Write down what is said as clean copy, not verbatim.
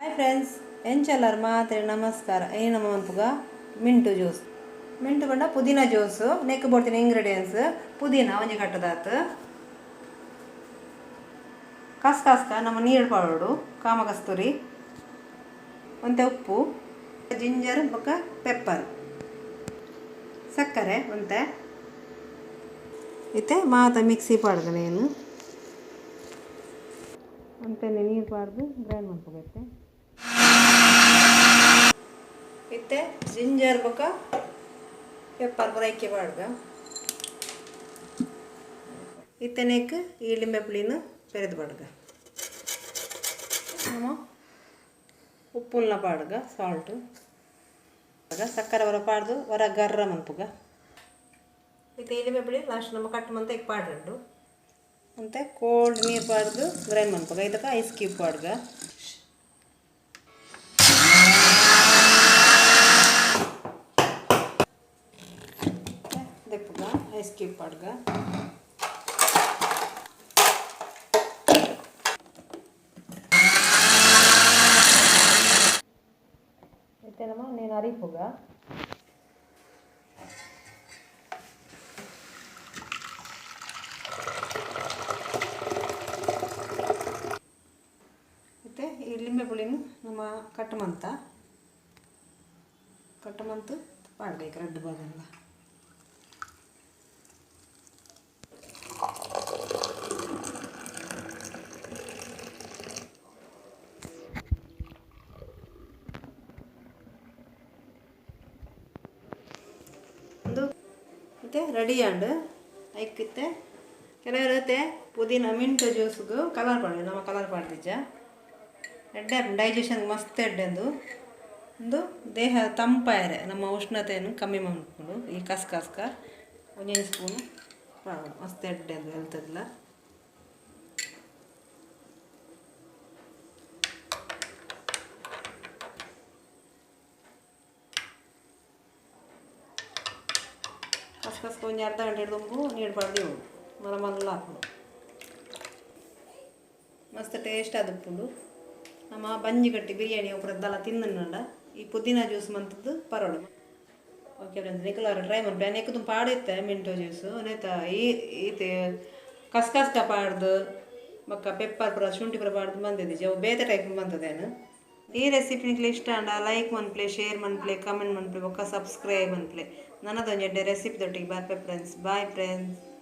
Hi friends, ಎಂಚಲರ್ ಮಾತ್ರೆ ನಮಸ್ಕಾರ. ಈ ನಮ್ಮ ಮನ್ಪುಗ ಮಿಂಟು ಜ್ಯೂಸ್. ಮಿಂಟು ಪಂಡ ಪುದೀನ ಜ್ಯೂಸ್. ನೆಕ್ ಬೋಡ್ತಿನ ಇಂಗ್ರೀಡಿಯೆಂಟ್ಸ್: ಪುದೀನ ಒಂಜಿ ಕಟ್ಟದಾತ್, ಕಸ್ಕಸ್ಕ ನಮ್ಮ ನೀರು ಪಾಡೋಡು, ಕಾಮ ಕಸ್ತೂರಿ, ಒಂತೆ ಉಪ್ಪು, ಜಿಂಜರ್ ಬೊಕ್ಕ ಪೆಪ್ಪರ್, ಸಕ್ಕರೆ ಒಂತೆ. ಇತ್ತೆ ಮಾತ ಮಿಕ್ಸಿ ಪಾಡ್ದು ನೇನು ಒಂತೆನೆ ನೀರು ಪಾಡ್ದು ಗ್ರೈಂಡ್ ಮನ್ಪುಗ. ಇತ್ತೆ ಇತ್ತೆ ಜಿಂಜರ್ ಬೊಕ್ಕ ಪೆಪ್ಪರ್ ಪೂರ ಐಕೆ ಪಾಡ್ಗ. ಇತ್ತೆ ನೆಕ್ ಈ ಲಿಂಬೆ ಪುಳಿನ ಪೆರೆದು ಪಾಡ್ಗ. ನಮ್ಮ ಉಪ್ಪುಲ್ನ ಪಾಡ್ಗ, ಸಾಲ್ಟ್, ಸಕ್ಕರೆ ಹೊರ ಪಾಡ್ದು ಹೊರ ಗರ್ರ ಮನ್ಪುಗ. ಇತ್ತೆ ಈ ಲಿಂಬೆ ಪುಳಿ ಲಾಸ್ಟ್ ನಮ್ಮ ಕಟ್ ಮಂತ ಈಗ ಪಾಡ್ರಂಡು. ಅಂತೆ ಕೋಲ್ಡ್ ನೀರು ಪಾಡ್ದು ಗ್ರೈಂಡ್ ಮನ್ಪುಗ. ಇದಕ್ಕೆ ಐಸ್ ಕ್ಯೂಬ್ ಪಾಡ್ಗ. ದೆಪ್ಪುಗ, ಐಸ್ ಕ್ಯೂಬ್ ಪಾಡ್ಗ. ಇತ್ತೆ ನಮ್ಮ ನೇನು ಅರಿಪುಗ. ಇತ್ತೆ ಈ ಲಿಂಬೆ ಪುಳಿನ ನಮ್ಮ ಕಟ್ ಮಂತ, ಕಟ್ ಮಂತ್ ಪಾಡ್ಬೇಕು ರಡ್ಡ್ ಭಾಗನ್ಲ. ಒಂದು ಇತ್ತೆ ರೆಡಿ ಆಂಡ್. ಐಕ್ ಇತ್ತೆ ಕೆಲವರು ಇತ್ತೆ ಪುದೀನ ಮಿಂಟ್ ಜ್ಯೂಸ್ಗು ಕಲರ್ ಪಾಡ್ವೆ. ನಮ್ಮ ಕಲರ್ ಪಾಡ್ದಿಜ್ಜ. ಎಡ್ಡೆ ಡೈಜೆಷನ್, ಮಸ್ತ್ ಎಡ್ಡೆ. ಉಂದು ಉಂದು ದೇಹ ತಂಪಾಯರೆ, ನಮ್ಮ ಉಷ್ಣತೆಯನ್ನು ಕಮ್ಮಿ ಮನ್ಪುಂಡು. ಈ ಕಸ್ಕಸ್ಕ ಒಂಜೊಂಜಿ ಸ್ಪೂನ್ ಪಾಡೋಡು. ಮಸ್ತ್ ಎಡ್ಡೆ ಅದು ಹೆಲ್ತ್ಗ್ಲ. ಕಸ್ಕಸ್ಕ ಒಂಜಿ ಅರ್ಧ ಗಂಟೆ ದುಂಬು ನೀರು ಪಾಡ್ದು ಇವು ಮಲ್ಲ ಮಲ್ಲ ಆಪುಂಡು. ಮಸ್ತ್ ಟೇಸ್ಟ್ ಆದುಪ್ಪುಂಡು. ನಮ್ಮ ಬಂಜಿ ಗಟ್ಟಿ ಬಿರಿಯಾನಿ ಒಬ್ಬರದ್ದೆಲ್ಲ ತಿಂದನ್ನಂಡ ಈ ಪುದೀನ ಜ್ಯೂಸ್ ಮಂತದ್ದು ಪರೋಡು. ಓಕೆ ಫ್ರೆಂಡ್ಸ್, ನಿಕುಲಾರ ಟ್ರೈ ಮನ್ಪುಲೆ. ನೆಕ್ ತುಂಬ ಪಾಡಿತ್ತೆ ಮಿಂಟೋ ಜ್ಯೂಸು. ನೇತ ಈ ಈತೆ ಕಸ್ಕಸ್ಕ ಪಾಡ್ದು ಬೊಕ್ಕ ಪೆಪ್ಪರ್ ಪೂರ, ಶುಂಠಿ ಪೂರ ಪಾಡ್ದು ಬಂದಿದ್ದಿಜಿ. ಅವು ಬೇತೆ ಟೈಪ್ ಬಂತದೇನು. ಈ ರೆಸಿಪಿ ನಿಕ್ಲೆ ಇಷ್ಟ ಆಂಡ ಲೈಕ್ ಮನ್ಪುಲೆ, ಶೇರ್ ಮನ್ಪುಲೆ, ಕಮೆಂಟ್ ಮನ್ಪುಲೆ, ಬೊಕ್ಕ ಸಬ್ಸ್ಕ್ರೈಬ್ ಮನ್ಪುಲೆ. ನನದೊಂಜಿ ಎಡ್ಡೆ ರೆಸಿಪಿ ದೊಟ್ಟಿಗೆ ಬರ್ಪೆ ಫ್ರೆಂಡ್ಸ್. Bye friends.